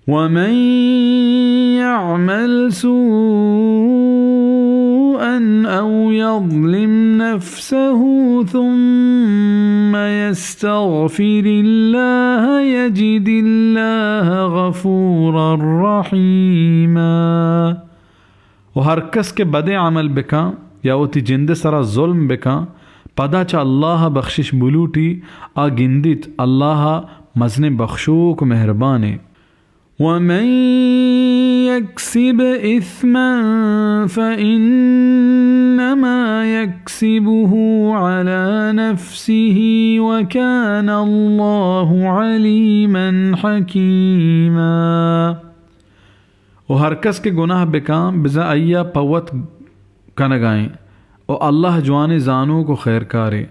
ومن يعمل سوءا أو يظلم نفسه ثم يستغفر الله يجد الله غفورا رحيما. و ہر کس کہ بدیں عمل بکاں یا وتی جند سرا ظلم بکاں، پدا چہ اللہ بخشش بلوٹی، آ گندیت اللہ مزنیں بخشوک و مہربانے۔ ومن يكسب إثما فإنما يكسبه على نفسه وكان الله عليما حكيما. و ہر کس کہ گناہ بکاں، بزاں آئی ء پہ وت کنگائیں۔ و اللہ جوانیں زانوک و خیرکارے۔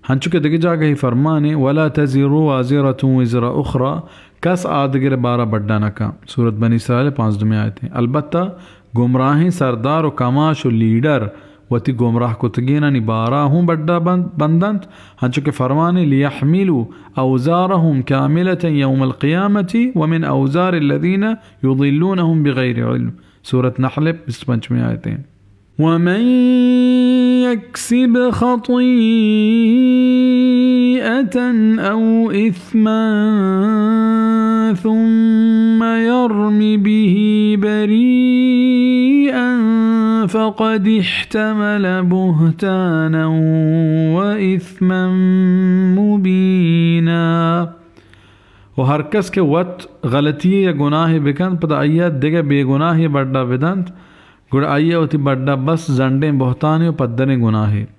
ہنچو کہ دگہ جاگہی فرمانے، ولا تزر وازرة وزر أخرى، کس آدگر بارا بڈا نہ کن۔ سورت بنی اسرائیل پانزدہمی آیتیں۔ البتہ گمراہیں سردار و کماش و لیڈر وتی گمراہ کتگینانی بارا ہوں بڈا بند، بندنت، ہنچو کہ فرمانے، ليحملوا أوزارهم كاملة يوم القيامة ومن أوزار الذين يضلونهم بغير علم۔ سورت نحل بیست پنچمی آیتیں۔ ومن يكسب خطيئة أو إثما ثم يرم به بريئا فقد احتمل بهتانا وإثما مبينا۔ و ہر کس کہ وت غلطی یا گناہے بکنت، پدا آئی ء دگہ بے گناہے بڈا بدنت، گڑا آئی ء وتی بڈا بس زنڈیں بہتانے و پدریں گناہے۔